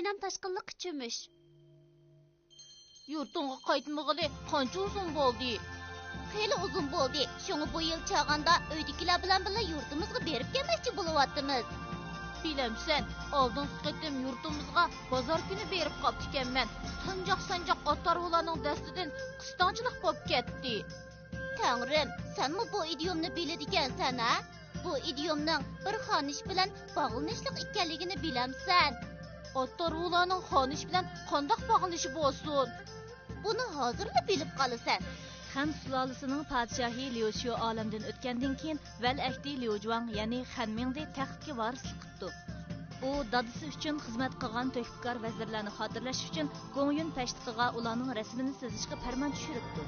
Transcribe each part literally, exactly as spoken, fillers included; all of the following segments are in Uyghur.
ئەنەم تاشقىنلىققا چۆمۈش. يۇرتۇڭغا قايتمىغىلى قانچە ئۇزۇن بولدى؟ خېلى ئۇزۇن بولدى. شۇڭا بۇ يىل چاغاندا ئۆيدىكىلەر بىلەن بىللە يۇرتىمىزغا بېرىپ كەلمەكچى بولۇۋاتىمىز. بىلەمسەن، ئالدىنقى قېتىم يۇرتىمىزغا بازار كۈنى بېرىپ قاپتىكەنمەن. سانجاق-سانجاق ئات ھارۋىلارنىڭ دەستىدىن قىستاڭچىلىق بولۇپ كەتتى. تەڭرىم، سەنمۇ بۇ ئىدىيومنى بىلىدىكەنسەن ھە؟ بۇ ئىدىيومنىڭ بىر خانىش بىلەن باغلىنىشلىق ئىكەنلىكىنى بىلەمسەن؟ ئات ھارۋىلارنىڭ خانىش بىلەن قانداق باغلىنىشى بولسۇن؟ بۇنى ھازىرلا بىلىپ قالىسەن. خەن سۇلالىسىنىڭ پادىشاھى ليۇ شيۇ ئالەمدىن ئۆتكەندىن كېيىن، ۋەلىئەھدى ليۇ جۇاڭ، يەنى خەن مىڭدى تەختكە ۋارىسلىق قىپتۇ. ئۇ دادىسى ئۈچۈن خىزمەت قىلغان تۆھپىكار ۋەزىرلەرنى خاتىرىلەش ئۈچۈن گوڭيۈن پەشتىقىغا ئۇلارنىڭ رەسىمىنى سىزىشقا پەرمان چۈشۈرۈپتۇ.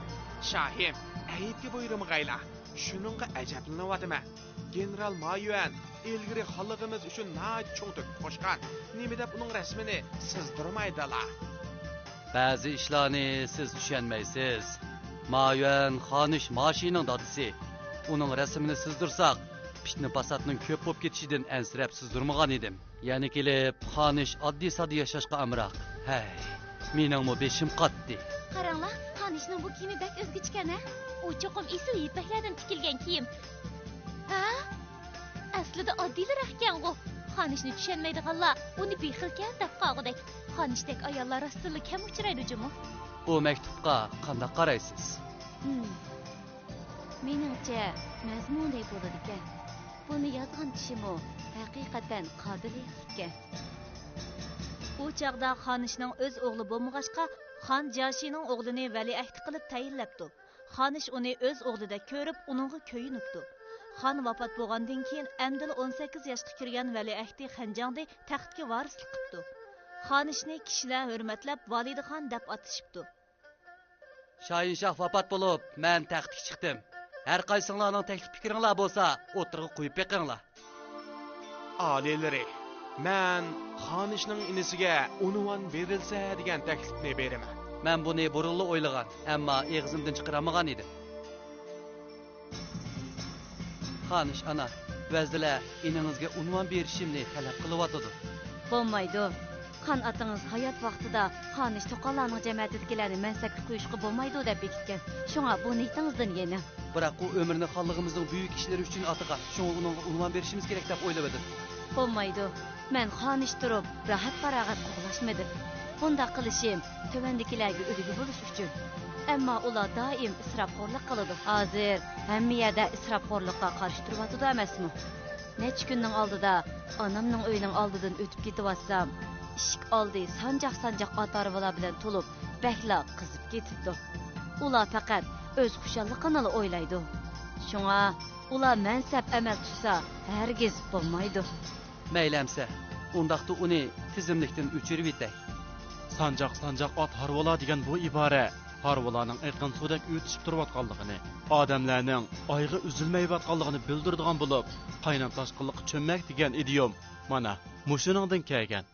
شاھىم، ئەيىبكە بۇيرۇمىغايلا، شۇنىڭغا ئەجەبلىنىۋاتىمەن. گېنېرال ما يۈەن ئىلگىرى خانلىقىمىز ئۈچۈن ناھايىتى چوڭ تۆھپە قوشقان. نېمە دەپ ئۇنىڭ رەسىمىنى سىزدۇرمايدىلا؟ بەزى ئىشلارنى سىز چۈشەنمەيسىز. ما يۈەن خانىش ما شىنىڭ دادىسى. ئۇنىڭ رەسىمىنى سىزدۇرساق، پىتنە-پاساتنىڭ كۆپ بولۇپ كېتىشىدىن ئەنسىرەپ سىزدۇرمىغان ئىدىم. يەنە كېلىپ، خانىش ئاددىي-ساددىي ياشاشقا ئامراق. ھەي، مېنىڭمۇ بېشىم قاتتى. قاراڭلار، خانىشنىڭ بۇ كىيىمى بەك ئۆزگىچىكەن ھە؟ ئۇ چوقۇم ئېسىل يىپەكلەردىن تىكىلگەن كىيىم. ھە؟ ئەسلىدە ئاددىيلىرەككەنغۇ. خانىشنى چۈشەنمەيدىغانلار ئۇنى بېخىلكەن دەپ قالغۇدەك. خانىشتەك ئاياللار راستتىنلا كەم ئۇچرايدۇ جۇمۇ. بۇ مەكتۇپقا قانداق قارايسىز؟ ھىم. مېنىڭچە، مەزمۇنى بولىدىكەن. بۇنى يازغان كىشىمۇ ھەقىقەتەن قابىلىيەتلىككەن. ئۇ چاغدا خانىشنىڭ ئۆز ئوغلى بولمىغاچقا، خان جياشىنىڭ ئوغلىنى ۋەلىئەھدى قىلىپ تەيىنلەپتۇ. خانىش ئۇنى ئۆز ئوغلىدەك كۆرۈپ، ئۇنىڭغا كۆيۈنۈپتۇ. خان ۋاپات بولغاندىن كېيىن، ئەمدىلا ئون سەككىز ياشقا كىرگەن ۋەلىئەھدى خەنجاڭدى تەختكە ۋارىسلىق قىپتۇ. خانىشنى كىشىلەر ھۆرمەتلەپ، ۋالىدخان دەپ ئاتىشىپتۇ. شاھىنشاھ ۋاپات بولۇپ، مەن تەختكە چىقتىم. ھەر قايسىڭلارنىڭ تەكلىپ پىكرىڭلار بولسا، ئوتتۇرىغا قويۇپ بېقىڭلار. ئالىيلىرى، مەن خانىشنىڭ ئىنىسىگە ئۇنۋان بېرىلسە دېگەن تەكلىپنى بېرىمەن. مەن بۇنى بۇرۇنلا ئويلىغان، ئەمما ئېغىزىمدىن چىقىرالمىغان ئىدىم. خانىش ئانا، ۋەزىرلەر ئىنىڭىزگە ئۇنۋان بېرىشىمنى تەلەپ قىلىۋاتىدۇ. بولمايدۇ. خان ئاتىڭىز ھايات ۋاقتىدا خانىش توقاللارنىڭ جەمەتىدىكىلەرنى مەنسەپكە قويۇشقا بولمايدۇ دەپ بېكىتكەن. شۇڭا بۇ نىيىتىڭىزدىن يېنىڭ. بىراق ئۇ ئۆمرىنى خانلىقىمىزنىڭ بۈيۈك ئىشلىرى ئۈچۈن ئاتىغان، شۇڭا ئۇنىڭغا ئۇنۋان بېرىشىمىز كېرەك دەپ ئويلىۋىدىم. بولمايدۇ. مەن خانىش تۇرۇپ، راھەت-پاراغەت قوغلاشمىدىم. بۇنداق قىلىشىم تۆۋەندىكىلەرگە ئۈلگە بولۇش ئۈچۈن. ئەمما ئۇلار دائىم ئىسراپخورلۇق قىلىدۇ. ھازىر ھەممە يەردە ئىسراپخورلۇققا قارشى تۇرۇۋاتىدۇ ئەمەسمۇ؟ نەچچە كۈننىڭ ئالدىدا ئانامنىڭ ئۆيىنىڭ ئالدىدىن ئۆتۈپ كېتىۋاتسام، ئىشىك ئالدى سانجاق-سانجاق ئات ھارۋىلار بىلەن تولۇپ، بەكلا قىزىپ كېتىپتۇ. ئۇلار پەقەت ئۆز خۇشاللىقىنىلا ئويلايدۇ. شۇڭا ئۇلار مەنسەپ ئەمەل تۇتسا، ھەرگىز بولمايدۇ. مەيلى ئەمسە، ئۇنداقتا ئۇنى تىزىملىكتىن ئۆچۈرۈۋېتەي. سانجاق-سانجاق ئات ھارۋىلار دېگەن بۇ ئىبارە ھارۋىلارنىڭ ئېقىن سۇدەك ئۆتۈشۈپ تۇرۇۋاتقانلىقىنى، ئادەملەرنىڭ ئايىغى ئۈزۈلمەيۋاتقانلىقىنى بىلدۈرىدىغان بولۇپ، قاينام تاشقىنلىققا چۆممەك دېگەن ئىدىيوم مانا مۇشۇنىڭدىن كەلگەن.